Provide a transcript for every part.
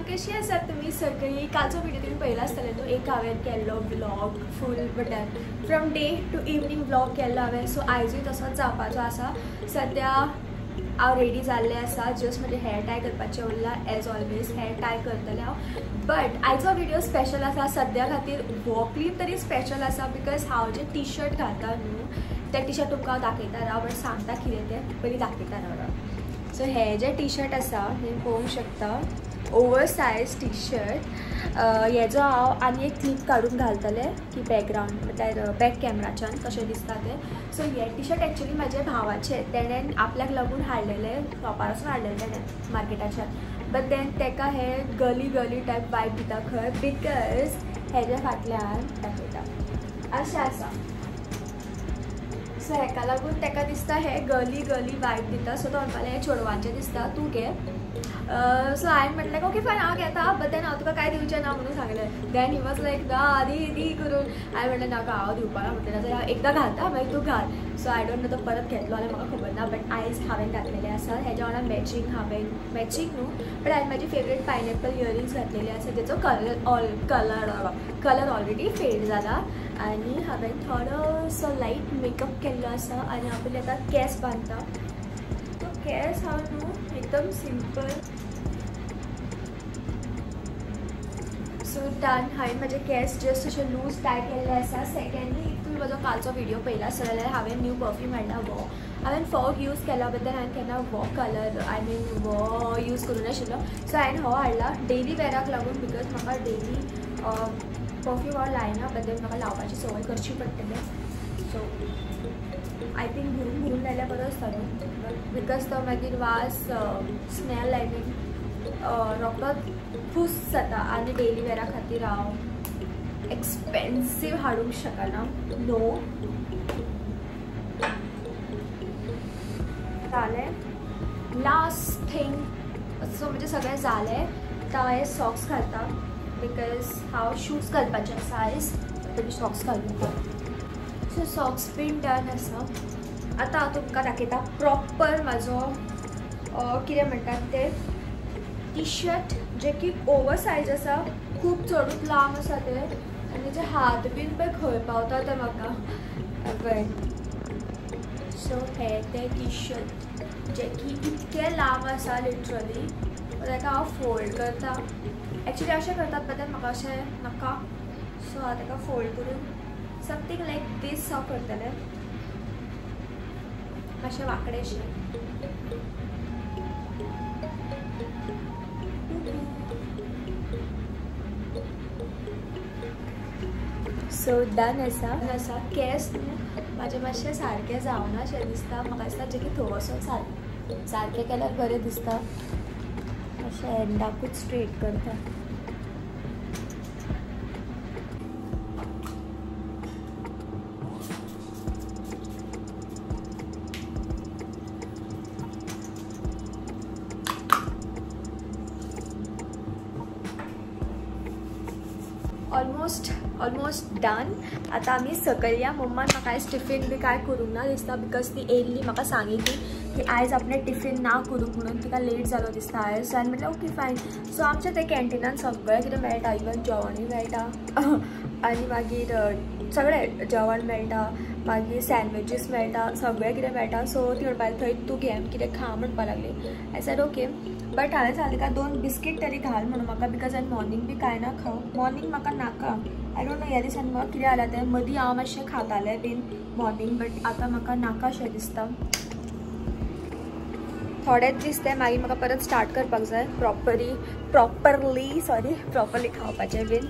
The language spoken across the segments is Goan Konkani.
एवरीवन, कशी आसात तुम्ही सगळी? कालचो व्हिडिओ तुम्ही पहिला आसतले न्हू, एक हांवें केल्लो व्लॉग फूल म्हटल्यार from day to evening vlog केल्लो हांवें. सो आयजूय तसोच जावपाचो आसा. सद्या हांव रेडी जाल्लें आसा, जस्ट म्हजें हेअर टाय करपाचें उरलां. एज ऑलवेज हेअर टाय करतलें हांव, बट आयचो व्हिडिओ स्पेशल आसा. सद्या खातीर हो क्लिप तरी स्पेशल आसा because हांव जे टी शर्ट घालता न्हू ते टी शर्ट तुमकां हांव दाखयता राव, बट सांगता कितें तें पयलीं दाखयता राव. सो हे जे टी शर्ट आसा हे पळोवंक शकता, ओवर सायज टी शर्ट. हेजो हांव आनी एक क्लिप काडून घालतलें की बॅकग्रावंड म्हटल्यार बॅक कॅमराच्यान कशें दिसता तें. सो हे टी शर्ट एक्चुली म्हाज्या भावाचें, तेणें आपल्याक लागून हाडलेलें, शॉपार वचून हाडलेलें तेणें मार्केटाच्यान. बट then तेका हे गली गली टायप वायब दिता खंय, because हेज्या फाटल्यान दाखयता अशें आसा. सो हेका लागून तेका दिसता हे गली गली वायब दिता. सो तो म्हणपाक हें चेडवांचें दिसता, तूं घे. सो हांवें म्हटलें ओके फायन हांव घेता, बट then हांव तुका कांय दिवचें ना म्हणून सांगलें. Then he was like ना दी दी करून. हांवें म्हटलें नाका हांव दिवपा ना, म्हटलें नाजाल्यार हांव एकदां घालता मागीर तूं घाल. सो I don't know तो परत घेतलो जाल्यार म्हाका खबर ना, बट आयज हांवें घातलेलें आसा. हेज्या वांगडा मॅचींग हांवें मॅचींग न्हू बट हांवें म्हाजी फेवरेट पायनएपल इयरिंग्स घातलेली आसा, जेचो कलर ऑलरेडी फेड जाला. आनी हांवें थोडोसो लायट मेकअप केल्लो आसा. आनी हांव पयलीं आतां केंस बांदता. तो केंस हांव न्हू एकदम सिंपल. सो डन, हांवें म्हाजे केंस जस्ट अशें लूज टाय केल्ले आसा. सेकेंडली, तुमी म्हजो कालचो व्हिडियो पळयला आसतलो जाल्यार हांवें न्यू परफ्यूम हाडला वो. हांवें फॉग यूज केला, बट then हांवें केन्ना वो कलर I mean वो यूज करूं नाशिल्लो. सो हांवें हो हाडला डेली वेराक लागून, because म्हाका डेली परफ्यूम हांव लायना, बट then म्हाका लावपाची संवय करची पडटली. सो I think भरून भरून लायल्यार बरो आसता न्हू, because तो मागीर वास स्मेल I mean रोकडोच फूस जाता. आनी डेली वेरा खातीर हांव एक्सपेन्सीव हाडूंक शकना. नो जालें लास्ट थिंग. सो म्हणजे सगळें जालें. आतां हांव हे सॉक्स घालता because हांव शूज घालपाचें आसा आयज, पयलीं सॉक्स घालून. सो सॉक्स बीन डन आसा. आतां हांव तुमकां दाखयता प्रॉपर म्हाजो कितें म्हणटात ते टी शर्ट, जे की ओवर सायज आसा, खूब चडूच लांब आसा ते, आनी तेजे हात बीन पळय खंय पावता ते म्हाका पळय. सो हे ते टी शर्ट जे की इतकें लांब आसा लिटरली, ताका हांव फोल्ड करता. एक्चुली अशें करतात बट म्हाका अशें नाका. सो हांव ताका फोल्ड करून समथींग लायक दीस हांव करतलें, मातशें वांकडेशें. सो डन आसा. आसा केंस न्हू म्हाजे मातशें सारकें जावना शें दिसता म्हाका. दिसता जे की थंय वचून सारकें केल्यार बरें दिसता. मातशें एंडाकूच स्ट्रेट करता. Almost done. आतां आमी सकयल या. मम्मान म्हाका आयज टिफीन बी कांय करूंक ना दिसता, because ती येयल्ली म्हाका सांगिल्ली की आयज आपणें टिफीन ना करूंक म्हणून, तिका लेट जालो दिसता आयज. सो हांवें म्हटलें ओके फायन. सो आमच्या ते कॅन्टिनान सगळें कितें मेळटा, इवन जेवणूय मेळटा आनी मागीर सगळें जेवण मेळटा, मागीर सँडविचीस मेळटा, सगळें कितें मेळटा. सो ती म्हणपाक थंय तूं घे कितें खा म्हणपाक लागली. I said okay, but हांवें सांगलें तिका 2 बिस्कीट तरी घाल म्हणून म्हाका, because हांवें मॉर्निंग बी कांय ना खावं. मॉर्निंग म्हाका नाका, I don't know ह्या दिसांनी म्हाका कितें जालां तें. मदीं हांव मातशें खातालें बीन मॉर्निंग, बट आतां म्हाका नाका शें दिसता. थोडेच दीस ते मागीर म्हाका परत स्टार्ट करपाक जाय प्रॉपरली खावपाचें बीन.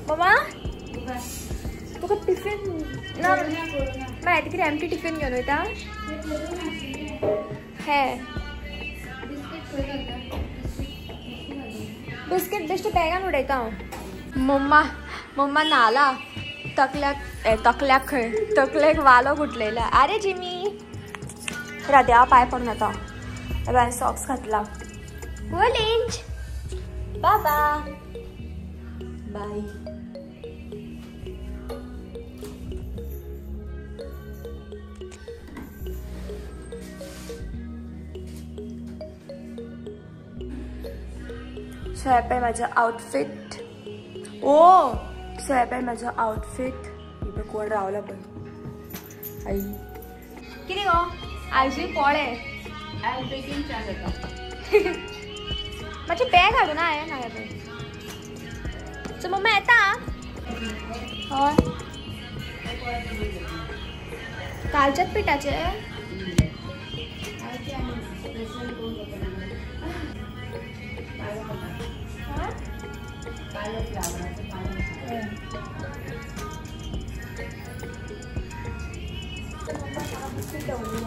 मम्मा तुका टिफीन ना मागीर कितें एमटी टिफीन घेवन वयता? हे बिस्कीट बेश्टे बॅगान उडयता हांव. मम्मा मम्मा न्हाला, तकल्याक तकल्याक खंय तकलेक वालो गुटलेला. अरे जिमी राद्या पांय पडून येता. हांवें सॉक्स घातला. गोलिंच बाबा बाय. सो हे पळय म्हाजें आउटफीट. ओ सो हे पळय म्हाजो आउटफीट. ही पळय कोण रावला पळय. आई कितें गो आयजूय पोळे. आयज बेगीन च्या जाता. मातशें बॅग हाडूं ना हांवें ना पळय. सो मम्मा येता. हय कालच्याच पिठाचें.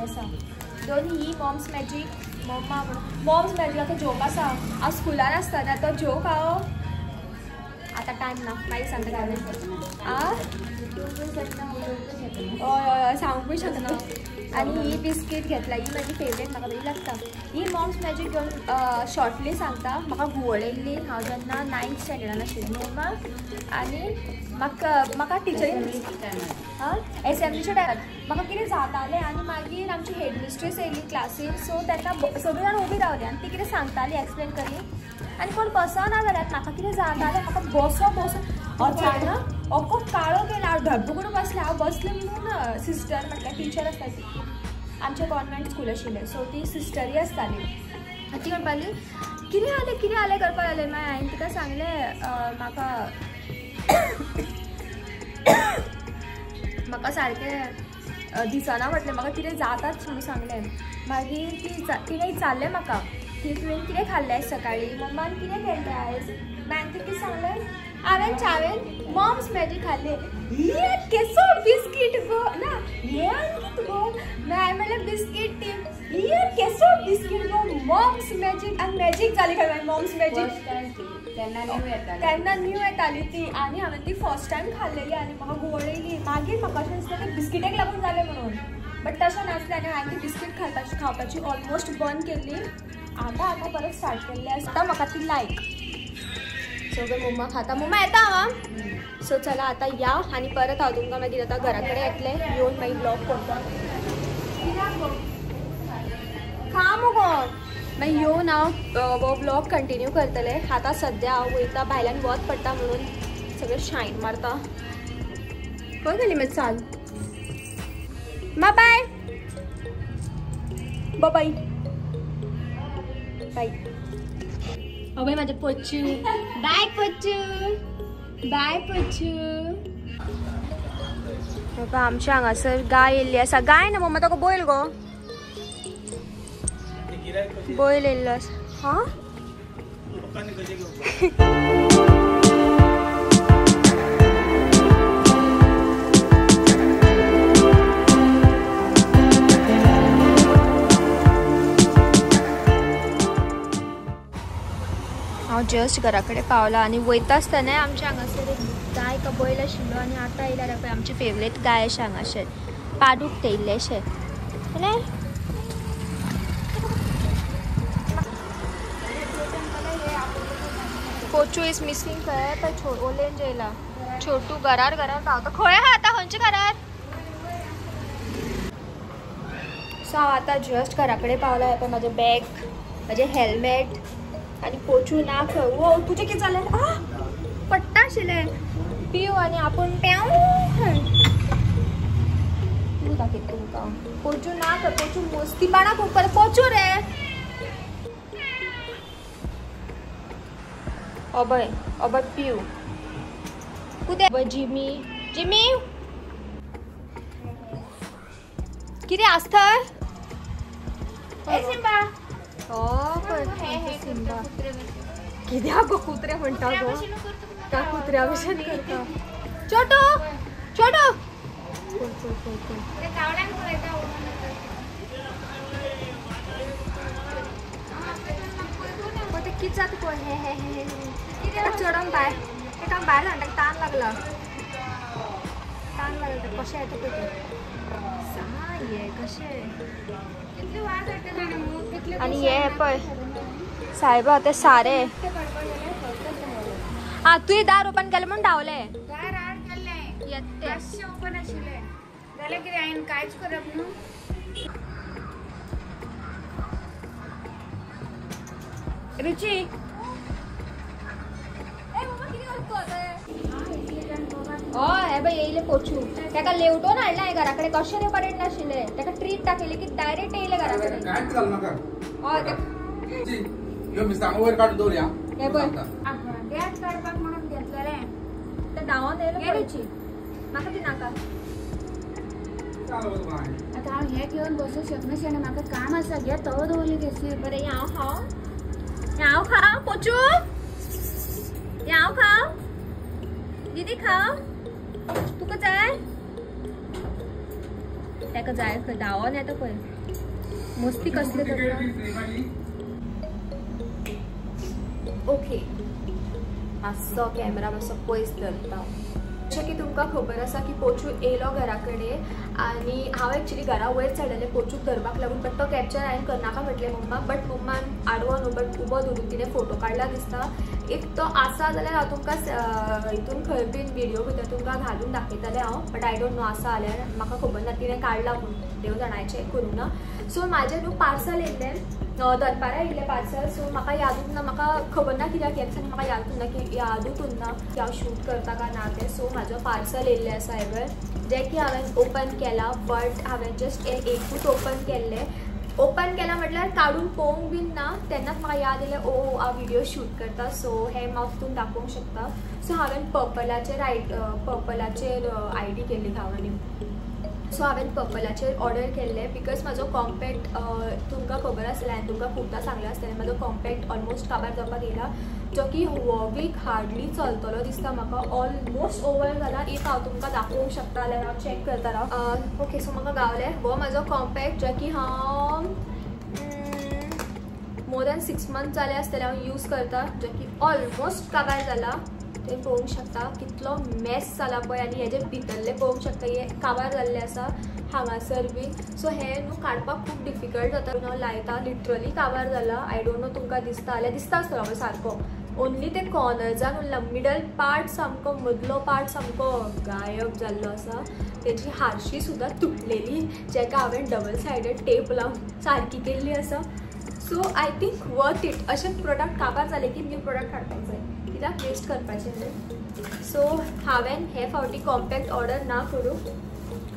आसा दोन ही मॉम्स मॅजीक. मम्मा म्हणून मॉम्स मॅजीक आतां जोक आसा. हांव स्कुलान आसतना तो जोक हांव आतां टायम ना मागीर सांगता. आ हय हय हय सांगूंकूय शकना. आनी ही बिस्कीट घेतला, ही म्हाजी फेवरेट, म्हाका बरी लागता ही मॉम्स मॅजीक. घेवन शॉर्टली सांगता, म्हाका घुंवळ येयल्ली हांव जेन्ना 9th स्टँडर्डान आशिल्लें मम्मा. आनी म्हाका म्हाका टिचरीन एसेंब्लीच्या टायमार म्हाका कितें जातालें. आनी मागीर आमची हेड मिस्ट्रेस येयली क्लासीन. सो तेन्ना सगळीं जाण उबी रावली आनी ती कितें सांगताली एक्सप्लेन करी आनी कोण बसना जाल्यार म्हाका कितें जातालें. म्हाका बसो बसो अचानक अख्खो काळो केला. हांव धब्बो करून बसलें. हांव बसलें म्हणून सिस्टर म्हटल्यार टिचर आसता ती आमचें कॉन्वेंट स्कूल आशिल्लें. सो ती सिस्टरी आसताली. ती म्हणपाक लागली कितें जालें कितें जालें करपाक लागलें. मागीर हांवें तिका सांगलें म्हाका म्हाका सारकें दिसना म्हटलें, म्हाका कितें जाताच म्हणून सांगलें. मागीर ती तिणें विचारलें म्हाका की तुवें कितें खाल्लें आयज सकाळीं, मम्मान कितें केल्लें आयज. मागीर तिका सांगलें हांवें च्यावेन मॉम्स मॅजीक खाल्ली. ही केसो बिस्कीट गो ना हे आनी कितें गो. मागीर हांवें म्हणलें बिस्कीट ती ही केसो बिस्कीट गो मॉम्स मॅजीक. आनी मॅजीक जाली खंय मागीर मॉम्स मॅजीक तेन्ना न्यू येताली ती. आनी हांवें ती फर्स्ट टायम खाल्लेली आनी म्हाका घुंवळ येयली. मागीर म्हाका अशें दिसलें ती बिस्किटेक लागून जालें म्हणून, बट तशें नासलें. आनी हांवें ती बिस्कीट खावपाची ऑलमोस्ट बंद केल्ली. आतां आतां परत स्टार्ट केल्ली आसता म्हाका ती लायक. सो मम्मा खाता. मम्मा येता हांव. सो चला आतां या आनी परत हांव तुमकां मागीर आतां घरा कडेन येतलें येवन मागीर ब्लॉग करता. खा मुगो. मागीर येवन हांव हो ब्लॉग कंटिन्यू करतलें. आतां सद्या हांव वयता भायल्यान वत पडटा म्हणून सगळें शायन मारता. खंय गेली मागीर चाल. मा बाय बाय बाय. अभय म्हाजें पोच्चू. बाय पोच्चू बाय पोच्चू. बाबा आमच्या हांगासर गाय येयल्ली आसा. गाय ना मम्मा ताका बैल गो, बैल येयल्लो आसा. हां हांव जस्ट घरा कडेन पावलां आनी वयता आसतना आमच्या हांगासर एक गाय का बैल आशिल्लो. आनी आतां येयल्यार पळय आमची फेवरेट गाय अशें हांगासर पाडूक तेयिल्लें अशें. कोचू is missing खंय पळय ओलेन जेयला. छोटू घरार घरार धांवता. खंय आहा आतां खंयच्या घरार. सो हांव आतां जस्ट घरा कडेन पावलां. पळय म्हाजें बॅग, म्हाजें हेल्मेट आनी पोचू ना खंय. वो तुजें कितें जालें? आ पडटा आशिल्लें. पिव आनी आपूण प्याव दाखयता तुमकां. पोचू ना खंय. पोचू मस्तीपणां खूब करता. पोचू रे. अभय अभय पिव कुते. अभय जिमी जिमी कितें आसता? सिंबा. हो सिंबा कित्याक गो कुत्रे म्हणटा गो का कुत्र्या भशेन करता. छोटू छोटू कितें जाता पळय. हे हे हे चडोन भायर ताका भायर सांगता तान लागला तान लागला कशें येता पळय. हे कशें आनी हे पळय सायबा ते सारे. आ तुवें दार ओपन केलें म्हूण धांवलें. दार आड केल्लें मातशें ओपन आशिल्लें जाल्यार कितें हांवें कांयच करप न्हू. रुची हे पळय येयले पोचू ताका लेवटोन हाडला हांवें घरा कडेन कशें रे परेड नाशिल्लें ताका ट्रीट दाखयली की डायरेक्ट येयले घरा कडेन. कांयच घाल नाका. हय ह्यो मिरसांगो वयर काडून दवरया. हे पळय गॅस काडपाक म्हणून घेतलेलें तें धांवोन येयलें पळय. म्हाका ती नाका. आतां हांव हें घेवन बसूंक शकना शेणें म्हाका काम आसा. घे तवो दवरली गॅसीर. बरें हें हांव खावं हें हांव खावं पोचू हें हांव खावं दीदी खाव तुका जाय ताका जाय खंय धांवोन येता पळय मस्ती कसले करता. ओके मातसो कॅमेरा मातसो पयस धरता. जशें की तुमकां खबर आसा की पोचू येयलो घरा कडेन आनी हांव एक्चुली घरा वयर चडलेलें पोचूक धरपाक लागून बट तो कॅप्चर हांवें करनाका म्हटलें मम्माक बट मम्मान आडवो न्हू बट उबो धरून तिणें फोटो काडला दिसता. If तो आसा जाल्यार हांव तुमकां हितून खंय बीन व्हिडियो भितर तुमकां घालून दाखयतलें हांव बट I don't know आसा जाल्यार म्हाका खबर ना तिणें काडला म्हूण देव जाणा चॅक करूंक ना. सो म्हाजें न्हू पार्सल येयल्लें दनपारां येयल्लें पार्सल. सो म्हाका यादूच ना म्हाका खबर ना कित्याक हें आनी म्हाका यादूच ना की यादूच उरना की हांव शूट करता काय ना तें. सो म्हाजो पार्सल येयल्लें आसा हें जें की हांवें ओपन केलां बट हांवें जस्ट एकूच ओपन केल्लें. ओपन केलां म्हटल्यार काडून पळोवंक बीन ना तेन्नाच म्हाका याद येयलें ओ हांव व्हिडियो शूट करता. सो हें हांव तितून दाखोवंक शकता. सो हांवें पर्पलाचेर पर्पलाचेर I D केल्ली हांवें. सो हांवें पर्पलाचेर ऑर्डर केल्लें because म्हाजो कॉम्पॅक्ट तुमकां खबर आसलें हांवें तुमकां खुबदां सांगलें आसतलें म्हाजो कॉम्पॅक्ट ऑलमोस्ट काबार जावपाक येयला जो की हो वीक हार्डली चलतलो दिसता म्हाका ऑलमोस्ट ओवर जाला. If हांव तुमकां दाखोवंक शकता जाल्यार हांव चॅक करता राव. ओके सो म्हाका गावलें हो म्हाजो कॉम्पॅक्ट जो की हांव मोर दॅन 6 मंथ्स जाले आसतले हांव यूज करता जो की ऑलमोस्ट काबार जाला. तुमी पळोवंक शकता कितलो मेस जाला पळय आनी हेजे भितरले पळोवंक शकता हे काबार जाल्ले आसा हांगासर बी. सो हें न्हू काडपाक खूब डिफिकल्ट जाता. हांव लायता लिटरली काबार जाला. I don't know तुमकां दिसता जाल्यार दिसता आसतलो पळय सारको ओन्ली ते कॉर्नर्सान उरला मिडल पार्ट सामको मदलो पार्ट सामको गायब जाल्लो आसा. तेजी हारशी सुद्दां तुटलेली जेका हांवें डबल सायडेड टेप लावन सारकी केल्ली आसा. So I think worth it. अशें प्रोडक्ट काबार जाले की न्यू प्रोडक्ट हाडपाक जाय कित्याक वेस्ट करपाचें न्हय. सो हांवें हे फावटी कॉम्पॅक्ट ऑर्डर ना करूं.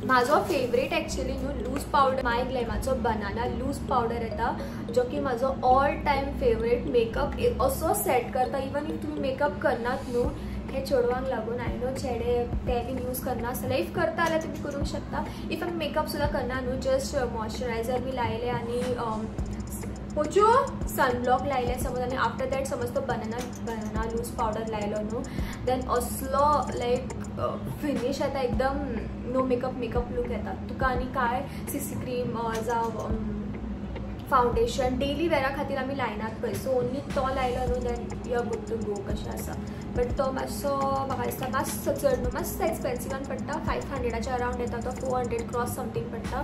म्हाजो फेवरेट एक्चुली न्हू लूज पावडर माय ग्लॅमाचो बनाना लूज पावडर येता जो की म्हाजो ऑल टायम फेवरेट मेकअप असो सेट करता. इवन if तुमी मेकअप करनात न्हू हे चेडवांक लागून I know चेडे ते बीन यूज करना आसतले if करता जाल्यार तुमी करूंक शकता. If आमी मेकअप सुद्दां करना न्हू जस्ट मॉइश्चरायझर बी लायले आनी पोचू सनब्लॉक लायले समज आनी आफ्टर that समज तो बनाना लूज पावडर लायलो न्हू देन असलो लायक फिनीश येता एकदम नो मेकअप मेकअप लूक येता तुका. आनी कांय सीसी क्रीम जावं फावंडेशन डेली वेरा खातीर आमी लायनात पळय. सो ओन्ली तो लायलो न्हू then you are good to go कशें आसा. बट तो मातसो म्हाका दिसता मातसो चड न्हू मातसो एक्सपेन्सिवान पडटा 500 अरावंड येता तो 400 क्रॉस समथींग पडटा.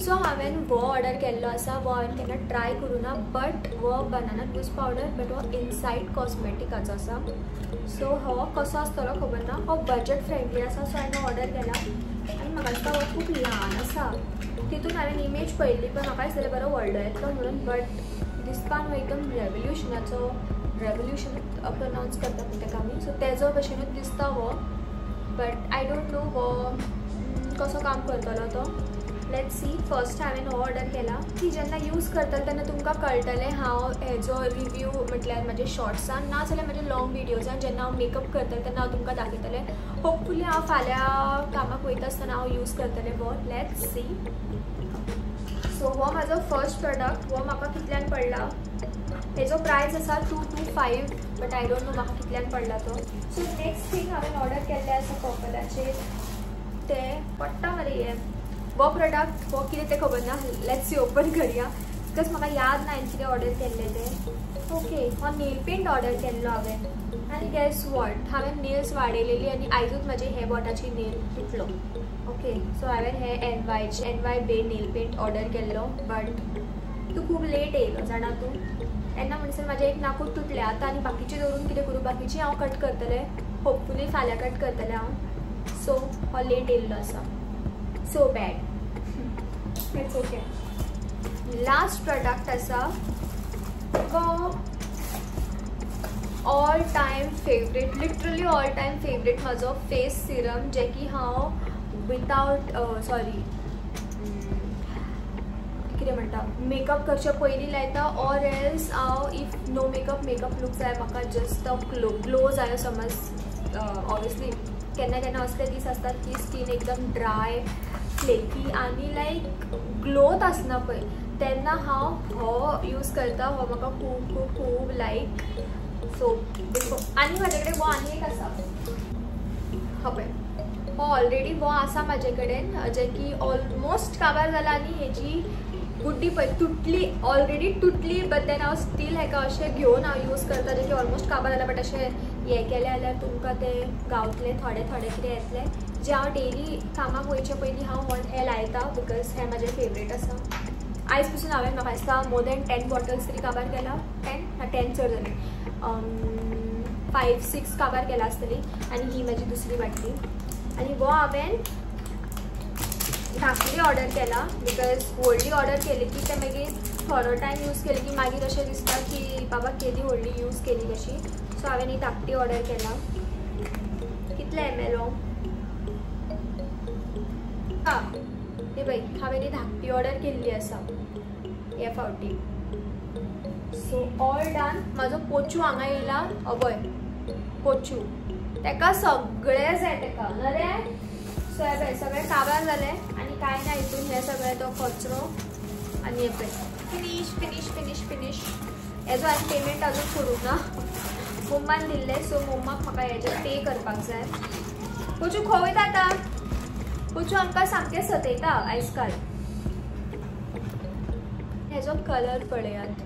सो हांवें हो ऑर्डर केल्लो आसा हो हांवें केन्ना ट्राय करूं ना बट हो बनाना लूज पावडर बट हो इनसायड कॉस्मेटिकाचो आसा. सो हो कसो आसतलो खबर ना. हो बजट फ्रेंडली आसा सो हांवें ऑर्डर केला आनी म्हाका दिसता हो खूब ल्हान आसा. तितून हांवें इमेज पळयल्ली पण म्हाका दिसलें बरो व्हडलो येतलो म्हणून बट दिसपाक न्हू एकदम रेवोल्युशनाचो रेवोल्युशन प्रोनावन्स करतात न्हू तेका आमी सो तेजो भशेनूच दिसता हो बट I don't know हो कसो काम करतलो तो. Let's see. First हांवें हो ऑर्डर केला की जेन्ना यूज करतले तेन्ना तुमकां कळटलें हांव हेजो रिव्यू म्हटल्यार म्हाजे शॉर्ट्सान ना जाल्यार म्हाजे लॉंग विडियोजान जेन्ना हांव मेकअप करतलें तेन्ना हांव तुमकां दाखयतलें. होपफुली हांव फाल्यां कामाक वयता आसतना हांव यूज करतलें हो. Let's see. सो हो म्हाजो फर्स्ट प्रोडक्ट. हो म्हाका कितल्यान पडला हेजो प्रायस आसा 225 बट I don't know म्हाका कितल्यान पडला तो. सो नेक्स्ट थिंग हांवें ऑर्डर केल्लें आसा पर्पलाचेर तें पडटा मरे हें हो प्रोडक्ट हो कितें तें खबर ना. Let's see open करया because म्हाका याद ना हांवें कितें ऑर्डर केल्लें तें. ओके हो नेल पेंट ऑर्डर केल्लो हांवें आनी गॅस what हांवें नेल्स वाडयलेली आनी आयजूच म्हाजे हे बोटाची नेल तुटलो. ओके सो हांवें हे NY Bae nail paint order केल्लो बट तूं खूब लेट येयलो जाणा तूं. तेन्ना म्हणसर म्हाजें एक नाकूट तुटलें आतां आनी बाकीचें दवरून कितें करूं बाकीचें हांव कट करतलें होपफुली फाल्यां कट करतलें हांव. सो हो लेट येयल्लो आसा so bad. It's okay. Last product आसा हो All time favourite, literally all time favourite म्हाजो फेस सिरम, जे की हांव विदावट सॉरी कितें म्हणटा मेकअप करचे पयलीं लायता, ऑर एल्स हांव if no makeup makeup look जाय म्हाका, जस्ट तो ग्लो जायो समज. ऑब्वियसली केन्ना केन्ना असले दीस आसतात की स्कीन एकदम ड्राय फ्लेकी आनी लायक ग्लोथ आसना पळय, तेन्ना हांव हो यूज करता. हो म्हाका खूब खूब खूब लायक. सो आनी म्हाजे कडेन हो आनी एक आसा, हो पळय हो ऑलरेडी हो आसा म्हाजे कडेन, जे की ऑलमोस्ट काबार जाला आनी हेजी गुड्डी पळय तुटली, ऑलरेडी तुटली, बट then हांव स्टील हेका अशें घेवन हांव यूज करता, जे की ऑलमोस्ट काबार जाला, बट अशें हें केलें जाल्यार तुमकां तें गावतलें थोडें थोडें कितें येतलें. जें हांव डेली कामाक वयचे पयलीं हांव हें लायता because हें म्हाजें फेवरेट आसा. आयज पसून हांवें म्हाका दिसता मोर दॅन 10 बॉटल्स तरी काबार केला, 10 ना 10 चड जालें, 5-6 काबार केला आसतली. आनी ही म्हाजी दुसरी बाटली. आनी हो हांवें धाकली ऑर्डर केला because व्हडली ऑर्डर केली की ते मागीर थोडो टायम यूज केली की मागीर अशें दिसता की बाबा केदी व्हडली यूज केली कशी. सो हांवें ही धाकटी ऑर्डर केला. कितले एम एल हो? हां हे पळय हांवें ही धाकटी ऑर्डर केल्ली आसा हे फावटी. So all done. म्हाजो पोचू हांगा येयला, अभय पोचू, तेका सगळें जाय तेका ना रे. सो हे पळय सगळें काबार जालें आनी कांय ना हितून, हें सगळें तो कचरो. आनी हे पळय फिनीश फिनीश फिनीश फिनीश. हेजो हांवें पेमेंट अजून करूंक ना, मम्मान दिल्लें, सो मम्माक म्हाका हेजेर पे करपाक जाय. पोचू खंय वयता आतां? पोचू आमकां सामकें सतयता आयज काल. हेजो कलर पळयात,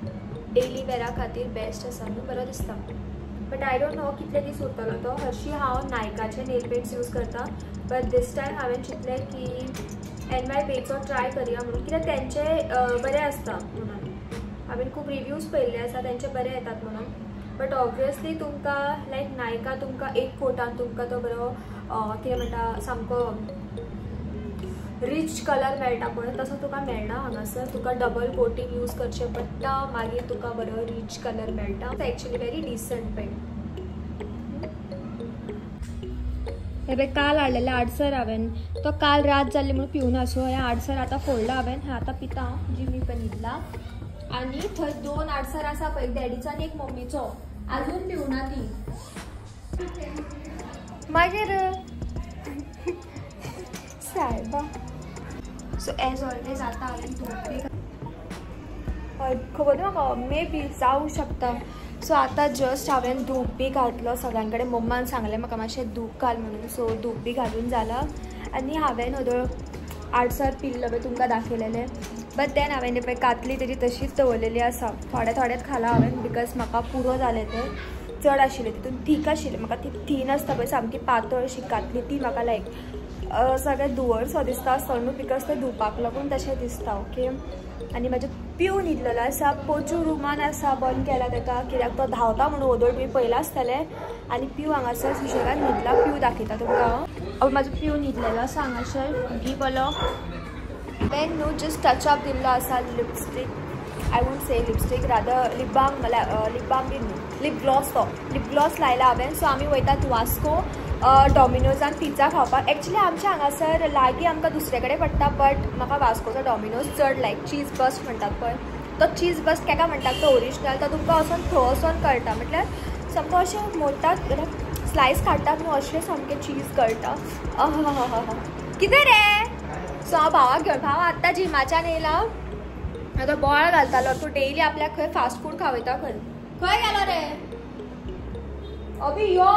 डेली वेरा खातीर बेस्ट आसा न्हू, बरो दिसता. बट I don't know कितले दीस उरतलो तो. हरशीं हांव नायकाचे नेल पेंट्स यूज करता, बट these time हांवें चिंतलें की एन वाय बेचो ट्राय करया म्हणून, कित्याक तेंचे बरे आसता म्हणून. हांवें खूब रिव्यूज पळयल्ले आसा तेंचे बरे येतात म्हणून. बट ऑब्वियसली तुमकां लायक नायका तुमकां एक कोटान तुमकां तो बरो कितें म्हणटा सामको रिच कलर मेळटा पळय, तसो तुका मेळना हांगासर. तुका डबल कोटींग यूज करचें पडटा, मागीर तुका बरो रिच कलर मेळटा. एक्चुअली व्हेरी डिसंट पळय. हे पळय काल हाडलेलें आडसर हांवें, तो काल रात जाल्ली म्हणून पिवना, सो हें आडसर आतां फोडलां हांवें, हें आतां पिता हांव. जिमी पण न्हिदला. आनी थंय 2 आडसर आसा पळय, एक डॅडीचो आनी एक मम्मीचो, आजून पिवना ती. मागीर सायबा. सो एज ऑलवेज आतां हांवें धूप बी हय खबर ना म्हाका, मे बी जावं शकता. सो आतां जस्ट हांवें धूप बी घातलो सगळ्यां कडेन, मम्मान सांगलें म्हाका मातशें धूप घाल म्हणून, सो धूप बी घालून जाला. आनी हांवें ओदोळ आडसर पिल्लो पळय तुमकां दाखयलेलें, बट then हांवें पळय कातली तेजी तशीच दवरलेली आसा. थोडे थोडेच खाला हांवें because म्हाका पुरो जालें, तें चड आशिल्लें तितून थीक आशिल्लें. म्हाका ती थीन आसता पळय सामकी पातळ अशी कातली, ती म्हाका लायक सगळें धुंवर सो दिसता आसतलो न्हू, because तें धुवपाक लागून तशें दिसता. ओके. आनी म्हाजें पिवन न्हिदलेलो आसा, पोचू रुमान आसा, बंद केला तेका कित्याक तो धांवता म्हणून ओदोळ तुमी पळयलां आसतलें. आनी पिव हांगासर सुशेगाद न्हिदला, पिव दाखयता तुमकां हांव. म्हाजो पिव न्हिदलेलो आसा हांगासर गी बोलो. हांवें न्हू जस्ट टचअप दिल्लो आसा lipstick, I won't say lipstick, rather lip balm, lip balm बी न्हू, लिप ग्लॉस, तो लिप ग्लॉस लायला हांवें. सो आमी वयतात वास्को डॉमिनोजान पिझ्झा खावपाक. एक्चुली आमच्या हांगासर लागीं आमकां दुसरे कडेन पडटा, बट म्हाका वास्कोचो डॉमिनोज चड लायक. चीज बस्ट म्हणटात पळय, तो चीज बस्ट केका म्हणटात तो ओरिजिनल, तो तुमकां वचोन थंय वचोन कळटा. म्हटल्यार सामको अशें मोडटात, स्लायस काडटात न्हू, अशें सामकें चीज कळटा. कितें रे? सो हांव भावाक घेवन, भाव आत्तां जिमाच्यान येयला, आतां बोवाळ घालतालो. तूं डेली आपल्याक खंय फास्ट फूड खावयता खंय. खंय गेलो रे अभी? यो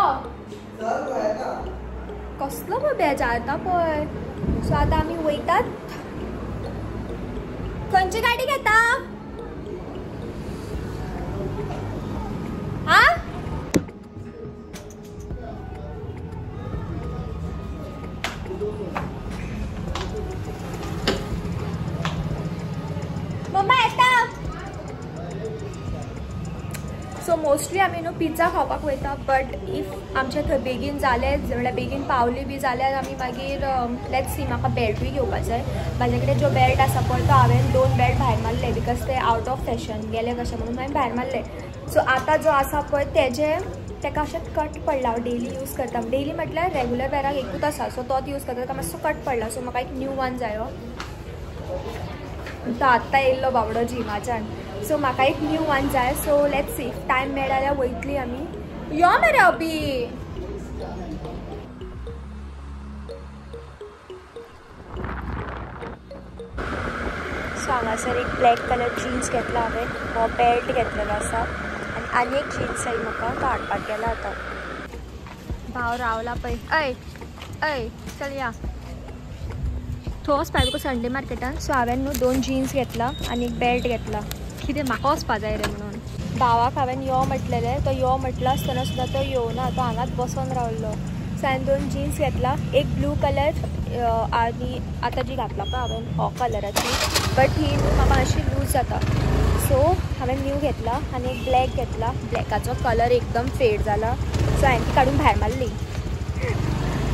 कसलो पळय बेजारता पळय. सो आतां आमी वयतात. खंयची गाडी घेता? आं मम्मा येता. सो मोस्टली आमी न्हू पिझ्झा खावपाक वयता, बट if आमचे थंय बेगीन जालें म्हणल्यार बेगीन पावली बी जाल्यार आमी मागीर let's see. म्हाका बेल्टूय घेवपाक जाय. म्हाजे कडेन जो बेल्ट आसा पळय तो हांवें 2 बेल्ट भायर मारले because ते आवट ऑफ फॅशन गेले कशें म्हणून हांवें भायर मारले. सो आतां जो आसा पळय तेजे ताका अशें कट पडला. हांव डेली यूज करता, डेली म्हटल्यार रेगुलर वेराक एकूच आसा, सो तोच यूज करता. ताका मातसो कट पडला, सो म्हाका एक न्यू वन जायो. तो आत्तां येयल्लो बाबडो जिमाच्यान, सो म्हाका एक न्यू वन जाय. सो let's see, time मेळ्ळा जाल्यार वयतली आमी. यो मरे अभी. सो हांगासर एक ब्लॅक कलर जीन्स घेतला हांवें, हो बेल्ट घेतलेलो आसा आनी आनी एक जीन्स जाय म्हाका, तो हाडपाक गेला आतां. भाव रावला पळय. अय अय चल या थंय वचपा तुका संडे मार्केटान. सो हांवें न्हू 2 जीन्स घेतला आनी एक बेल्ट घेतला. कितें म्हाका वचपा जाय रे म्हणून भावाक हांवें यो म्हटलेलें, तो यो म्हटलो आसतना सुद्दां तो येवना, तो हांगाच बसोन रावलो. सो हांवें 2 जीन्स घेतला, एक ब्लू कलर आनी आतां जी घातला पळय हांवें हो कलराची, बट he न्हू म्हाका मातशी लूज जाता. सो हांवें न्यू घेतला आनी एक ब्लॅक घेतला. ब्लॅकाचो कलर एकदम फेड जाला, सो हांवें ती काडून भायर मारली.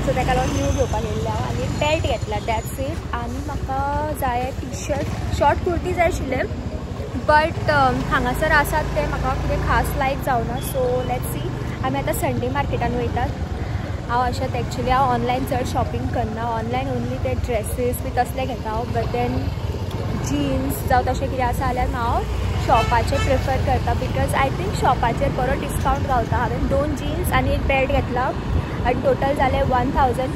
सो ताका लागून न्यू घेवपाक येयल्लें हांव. आनी एक बेल्ट घेतला, that's it. आनी म्हाका जाय टी शर्ट, शॉर्ट कुर्ती जाय आशिल्लें, बट हांगासर आसात ते म्हाका कितें खास लायक जावना. सो let's see, आमी आतां संडे मार्केटान वयतात. हांव अशेंच एक्चुली हांव ऑनलायन चड शॉपिंग करना, ऑनलायन ओन्ली ते ड्रेसीस बी तसले घेता हांव, बट then jeans जावं तशें कितें आसा जाल्यार हांव शॉपाचेर प्रिफर करता, because I think शॉपाचेर बरो डिस्कावंट गावता. हांवें 2 जीन्स आनी एक बेल्ट घेतला आनी टोटल जालें 1200.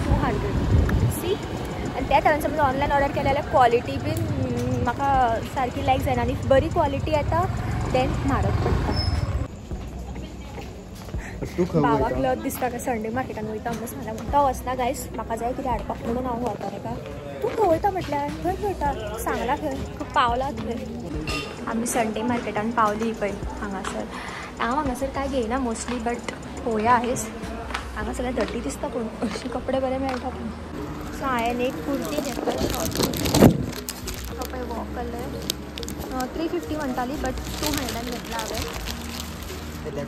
सी, आनी त्याच हांवें समज ऑनलायन ऑर्डर केलें जाल्यार क्वॉलिटी बीन म्हाका सारकी लायक जायना, आनी बरी क्वॉलिटी येता देन म्हारग पडटा. भावाक लज दिसता काय संडे मार्केटान वयता म्हणून सांगला, म्हणटा वचना गायस, म्हाका जाय कितें हाडपाक म्हणून हांव वता ताका. तूं खंय वयता म्हटल्यार खंय वयता सांगला, खंय पावला थंय. आमी संडे मार्केटान पावली पळय हांगासर. हांव हांगासर कांय घेयना मोस्टली, बट पळोवया आयज. हांगा सगळें डर्टी दिसता, पूण अशे कपडे बरे मेळटा. पूण सो हांवें एक कुर्ती घेतला, शॉर्ट कुर्ती, तो पळय हो कलर 350 म्हणटाली, बट 200 घेतला हांवें. कितें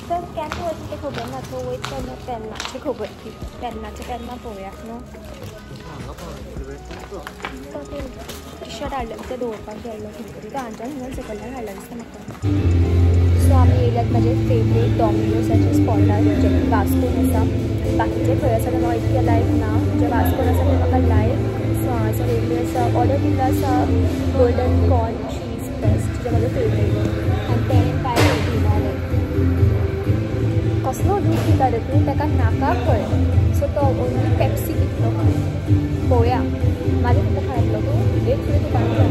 तर केन्ना वयता तें खबर ना, थंय वयता तेन्ना तेन्नाची खबर, ती तेन्नाचें तेन्ना पळोवया न्हू. टी शर्ट हाडलें तें दवरपाक गेल्लो खंय तरी, तो हांच्यान हिंगान सकयल्यान हाडलें दिसता म्हाका. सो आमी येयल्यात म्हाजे फेवरेट डॉमिनोजाचे स्पॉटार, जे वास्कोन आसा. बाकीचे खंय आसा तें म्हाका इतकें लायक ना, जे वास्कोन आसा तें म्हाका लायक. सो हांगासर येयल्ली आसा, ऑर्डर दिल्लो आसा गोल्डन कॉर्न चीज बेस्ट, जे म्हाजो फेवरेट. आनी तेणेन कांय दिना, कसलो दूद दिता रे तूं, ताका नाका खंय. सो तो ओन्ली पेप्सी पितलो खंय. पळोवया मागीर तुका खायतलो तूं, एक सुद्दां तुका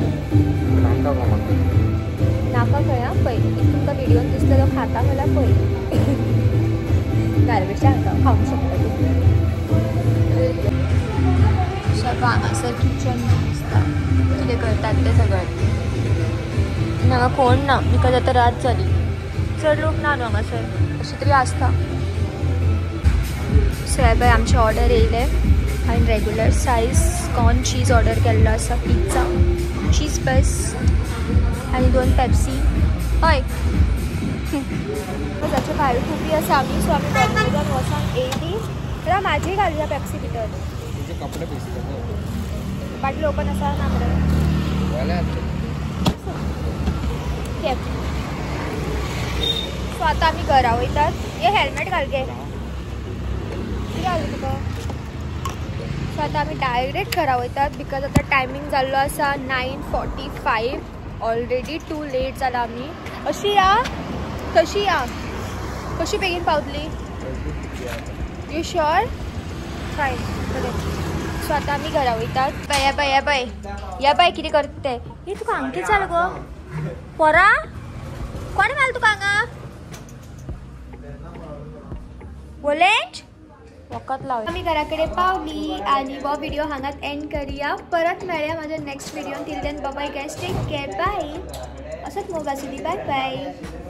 नाका खंय. आं पळय तुमकां व्हिडियोन दिसता तो खाता जाल्यार पळय, गार्बेज हांगा खावंक शकता तूं. सगळं हांगासर किचन दिसता, कितें करतात तें सगळें. हांगा कोण ना because आतां रात जाली, चड लोक ना न्हू हांगासर, अशें तरी आसता. सो हे पळय आमचें ऑर्डर येयलें. हांवें regular size corn cheese order केल्लो आसा, पिझ्झा चीज बस आनी 2 पेप्सी. हय ताचे भायर खुबी आसा आमी. सो आमी डॉमिनोजान वचोन येयली, जाल्यार म्हाजी घालया पेप्सी भितर. बाटलो ओपन आसा ना मरे? सो आतां आमी घरा वयतात. हे हेल्मेट घाल गे, कितें घालूं तुका? सो आतां आमी डायरेक्ट घरा वयतात because आतां टायमींग जाल्लो आसा 9:45, ऑलरेडी टू लेट जाला आमी. अशी या तशी या, कशी बेगीन पावतली? You sure? Fine, बरें. सो आतां आमी घरा वयतात. बाय या बाय या बाय या बाय, कितें करता तें? हे तुका हांगा कितें जालें गो पोरा? कोणें घाल तुका हांगा? वोलेंट वखद लाव. आमी घरा कडेन पावली आनी हो व्हिडिओ हांगाच एंड करूया. परत मेळया म्हाज्या next video. Till then bye guys, take care, bye. असोच मोग आसूं दी, बाय बाय.